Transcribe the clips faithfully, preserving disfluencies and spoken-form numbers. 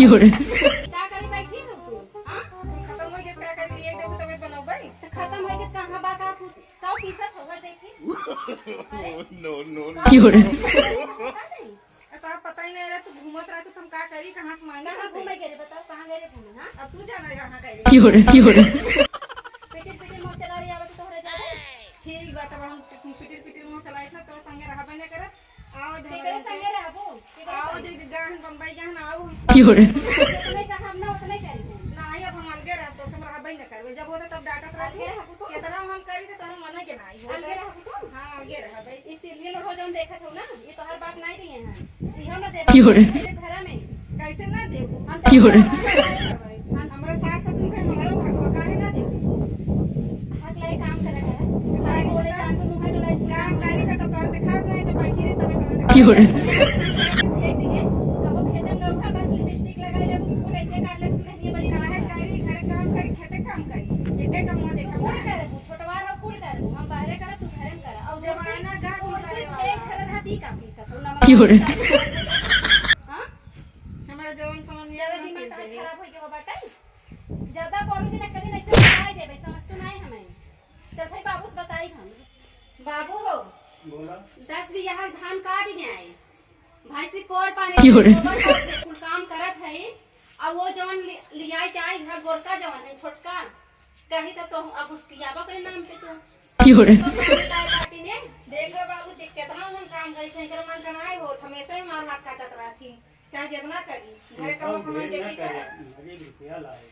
का करे बैठी हो तू? हाँ? खतम होइ गए, का करे, लिए देबू तबे बनौबै। तो खतम होइ गए, कहाँ बा का तू? का पीसत हो, देखी? No, no, no। की हो रे? पता नहीं। अच्छा, पता ही नहीं रहा, तू घूमत रहा, तो हम का करी, कहाँ से मांगी, कहाँ कहाँ से? घूमे गए रे, बताओ, कहाँ गए रे घूमे, हाँ? अब तू जाना कहाँ गए रे। की हो रे? की हो रे? पिटिर पिटिर मुँह चला रही, आवत तोहरे जाए। ठीक बात, अब हम पिटिर पिटिर मुँह चलाई था, तोर संगे रहबे न करब। आओ दे केकरे भाई। संगे रहबो? केकरे आओ संगे? दे, गाहन बम्बई गाहन आओ। की हो रे? जितने का हम ना उतने करी। नहीं, अब हम अलगे रहब, तो हम रहबे न करबे। जब होता तब डांटत रहती। अलगे रहबो तो? कितना हम करी थे, तोहरे मने के ना आई। अलगे रहबो तो? हाँ, अलगे रहबे। इसीलिए लोग हो जौन देखत हो ना, ये तोहर बाप नहीं दिए हैं। इहो ना देबो। की हो रे? तेरे घरा में। कैसे ना देबो? हम की हो रे? हम हमरा सास ससुर के हमारो भागवा काहे ना देबो? हाथ लाई काम करे है। काम बोले जान को मुंह डोलाई से काम काम करे से तो तोर दिखात नहीं, तो बैठी रही तबे तोर की हो रे? एक दिए, कबो खेतन गौखा बस लिपस्टिक लगाई ले, तू कैसे काट ले, तू नहीं बड़ी काहे करी, घर काम करी, खेते काम करी, एके काम देखा। कुल करे, छोटवार हो, कुल करे, हम बाहरे करे, तू घरे में करे। और जब जमाना गा कुल करे वाला। एक घर रहती का पीसा, तू ना की हो रे? हाँ? हमारा जवान समझ में ज्यादा आवत दिमाग नहीं सारा दे। खराब हो गया बाटे। ज्यादा बोलू कि ना कभी नहीं तो बताई देबे, समझ तो नहीं हमें। चल भाई बाबू से बताई हम। बाबू हो। बोला। दस बीघा धान काट के आई। भैंसी कोर पानी की हो रे? गोबर काट के कुल काम करत है। और वो जवन लि-, लियाई के आई है गोरका जवन है छोटका। कही तो, तो अब उसकी आबा करे नाम पे तू। की हो रे? तो पानी लाए काटी ने। देख लो बाबू जी, कितना हम काम करी थे, इनकर मन का नाई होत, हमेशा ही मार हाथ काटत रहती। चाहे जितना करी, घरे कमाओ, कमाई बेटी करे। मजे के रुपया लाए।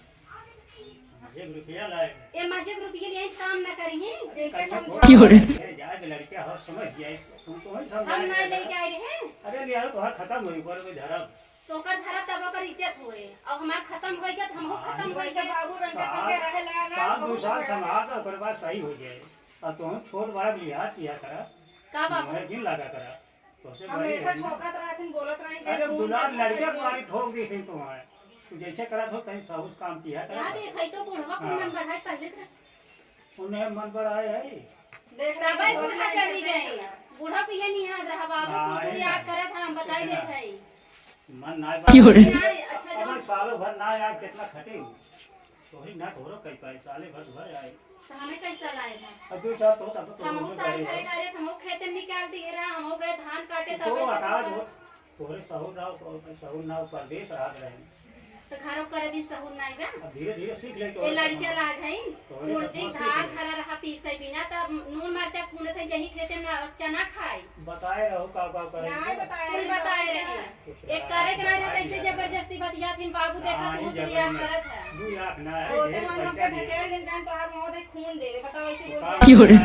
मजे के रुपया लाए। ए, मजे के रुपया लिए काम ना करी ही। जिनके समझ की हो रे? ए, जाए के लड़का हो, समझ जाए। तुम तो वही समझ हम ना लेके आए रहे। अरे, लिया तो हर खत्म होई, ऊपर में धरब। तो ओकर धरब तब ओकर इज्जत होए। अब हमार खत्म होई गया, तो हमहू हाँ, खत्म होई गए। बाबू बन के संगे रहे ला ना, साल दो साल संभाल, तो ओकर बाद सही हो जाए। अब तुम छोट बड़ा लिहाज किया करा। का बाबू? तुम्हारे दिन लगा करा। तोसे हम बड़ी ऐसा है ना। ठोकत रहथिन, बोलत रही कि अरे खून दुलार दे, लड़के खून दे। तुम्हारी ठोक दी थी तुम्हारे। तू जैसे करत हो, तहीं सहूस काम किया करा। यार, ये खाई तो बूढ़वा हाँ। कुंडन बढ़ाए पहले तो। उन्हें मन बढ़ाए है। देख रहे तबे हैं, बूढ़ा बोलना चली है, गई। बूढ़ा को ये नहीं याद रहा, बाबू, हाँ, तू, तू है याद ना। करत है, हम बताई देत है। मन ना की हो रे? अच्छा, जो अपन सालों भर ना आए, कितना खटे हो। तोहरी ना घोरो कई पाई, साले भर घर आए। तो हमें कैसा लाए बा? अब दो चार तो तब तो हमहू साल भरे करे। करे, हमहू खेते में निकाल दिए रहा, हमहू गए धान काटे, तो तबे से आकाश हो, तोहरे सहूर ना हो, सहूर ना हो, परदेश रात रहे। तो घरों करे भी सहूर नाई बा। अब धीरे धीरे सीख ले, ये तोहरे लड़के सब लाग हैं, तोहरे सब कुर्ती सीख धान ले। खरा रहा पीसे बिना, तब नून मरचा कूनत है, यही खेते में चना खाए। बताए रहो का, का करे। नाई बताए कुल रहे, बताए बताए रहे। रहे। एक करे के नाई रहता, ऐसे जबरदस्ती बतिया थिन, बाबू देखा, हाँ, तू ये तो याद जबरदस्ती। करत है। दू आँख ना है, ओ, ढेर ते मन हमके खर्चा दे। ढकेल दिन कान तोहार मुँह देख खून देवे, बताओ ऐसे तो बोल काम दे। की हो रे?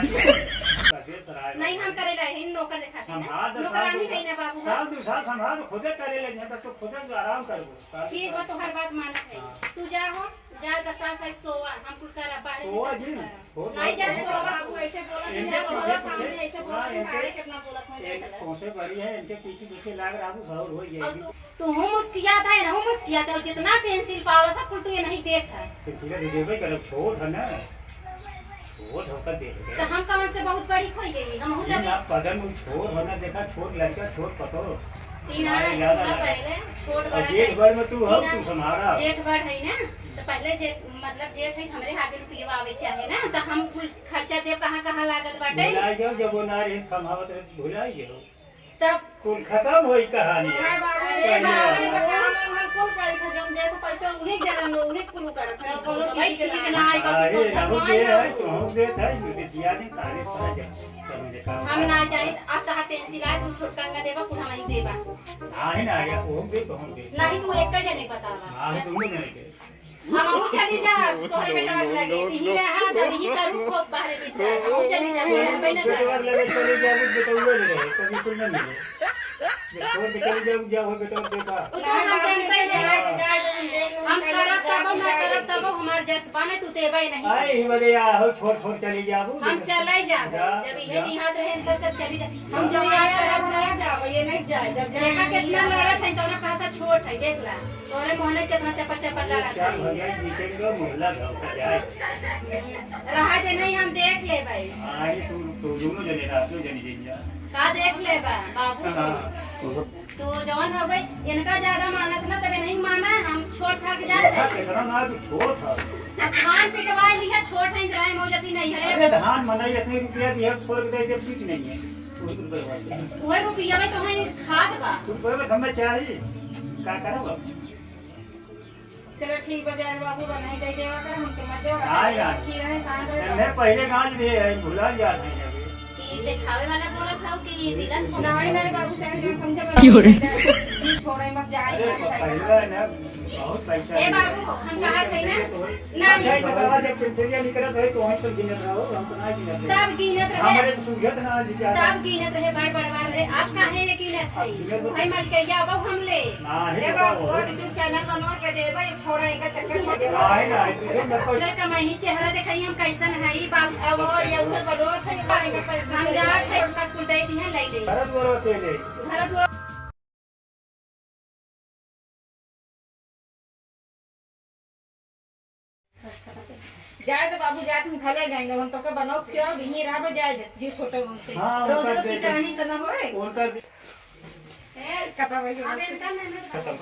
का दे सराय नहीं, हम करे रहे, इन नौकर देखा थे ना। संभाल दे, नौकरानी संभाल है ना बाबू, साल हाँ। दू साल संभाल, खुदे करे ले, जब तक तो खुदे आराम करबो। ठीक बा, तोहार बात मानत है। हाँ। तू जा हो, जा दसा से सोवा, हम कुल करब, बाहर सोवा निकल के जी। करब। बहुत नहीं बहुत जा, बहुत सोवा बाबू, ऐसे बोलत हैं, इनके तोहरा पीछे सामने ऐसे बोलत हैं, इनके तारे कितना बोलत हैं, देख ले। कौन से बड़ी है, इनके पीछे पीछे लाग रहा, वो सहूर हो और जाएगी। तू, तू हूँ मुस्कियात है, रहूँ मुस्कियात है, और जितना पेंसिल पावा सब कुल तू ये नहीं देख है। तो ठीक है, तो देबे करब, छोट है ना, छोट होकर देख ले। तो हम कौन से बहुत बड़ी खोई गई, हम हूँ ये जब ना पदन वो छोट हो ना, देखा, छोट लड़का, छोट पतो। तीन हमारे आना याद सुना आ रहा है। पहले, छोट और बड़ा जेठ के बड़ में तू हो, तीन तू आना संभाला। जेठ बड़ है ना, तो पहले जेठ, मतलब जेठ है, हमरे आगे रुपया आवे चाहे ना, तो हम कुल खर्चा देब, कहाँ कहाँ लागत बाटे। भुलाई जाओ, जब वो ना रहे, कमावत रहे, भुलाई जाओ। तब कुल खत्म होई कहानी। हाँ बाबू, अरे ये बाबू। बात है, हम कुल करी थे, जौन देत पैसा उहे जरन लो, उहे कुल करत है, कोनो भाई, चीज ठीक ना ना है, बाबू, अरे, सब रहू भगवान दे रहे, हो। तू हम देत है, ये दिया नहीं, तारीफ करे जा। समझ का हम ना जाई, अब तहार पेंसिल आए, तू छोटका का देबा, कुल हमारी देबा। नहीं ना, ये हम दे तो हम दे। नहीं, तू एक का जने बतावा। हाँ, हम दोनों जने के। हमहू चली जा, तोहरे बेटवा के लगे। इही रहा, तब इही करू, खूब बाहरे भीतर। हमहू चली जा, तोहरे बेटवा के लगे चली जा, कुछ बेटवा ले रहे, कभी कुछ नहीं मिले। छोड़ के चली जा, जा, वो बेटवा देखा। वो तो हम जानते ही हैं। हम करब तबो, ना करब तबो, हमार जज्बा में तू देबे नहीं। आई, ही बजे आ, हो, छोड़, छोड़ चली जा, वो हम बेटा। चले जाबे। जा, जब इहे जा। जिहाद रहे, इनका सब चली जा। हम हम जो याद करब ना। जाबे, ये नहीं जाए, जब जाए देखा हम कितना लड़त है, तो कहता छोट है, देख ला। तोरे मोहने कितना चपर चपर लड़ा क्या था। भैया, नीचे का मोहल्ला गाँव का जाए। रहा दे नहीं, हम देख लेबे। हाँ, ये तू, तू दोनों जने रहा, दो जने जने जा। का देख ले बा, बाबू? हाँ। तू जवन हो गई, इनका ज्यादा मानत ना, तबे नहीं माना, हम छोड़ छाड़ के जाते हैं। इतना ना, तू छोड़ छाड़। अब धान पिटवा लिया, छोड़ नहीं रहे, मौजती नहीं है। अरे धान मनई इतने रुपया दिया, छोड़ के दे दे, कुछ नहीं है। वही रुपया में तो हमें खाद बा। तू कोई हमें चाहिए, का करब अब? चलो ठीक बा, जाए बाबू, बनाई दे देवा कर, हम तो मजे वाला आए करे, ना। सखी रहे, शांत रहे। मैं पहले गांज दिए है, भुला जात है अभी। ई देखावे वाला बोलत हौ कि दिलस को नहीं, नहीं बाबू, चाहे जो समझे क्यों रे? जी छोड़े मत जाए, अरे, यहाँ से पहले ना, बहुत पैसा ए दिया। बाबू, हम कहा थे ना, नहीं। जाए बतावा, जब पिंजरिया निकलत है, तो वहीं पर गिनत रहो, हम तो ना गिनत रहे। तब गिनत रहे। हमारे तो सूझत ना, जी, क्या तब गिनत रहे, बड़ बड़ बार रहे। आप काहे ये गिनत है? अब गिनत तो भाई मलकैया, अब हम ले। हाँ, हे ए बाबू, बाबू। और YouTube channel बनवा के देबे, छोड़ा एकर चक्कर छोड़ देबे। हाँ, है ना, है, तुझे मैं कोई लड़का मैं ही चेहरा देखाई हम कैसन है, ई बाबू। अब वो ये उहे बनवा थे, ये भाई का पैसा हम दे जात दे। है, उनका कुल दे दिया, ले ले। भरत बोलो तेरे। भरत बोलो। जाए दे बाबू, जाए तुम भले गए, हम तो का बनवा के अब यहीं रहबे, जाए दे, जी छोटे उनसे। हाँ, रोज उनका रोज की दे दे। चाही त ना होए। उनका दे। ए, कता भाई, अब इनका नहीं, नहीं।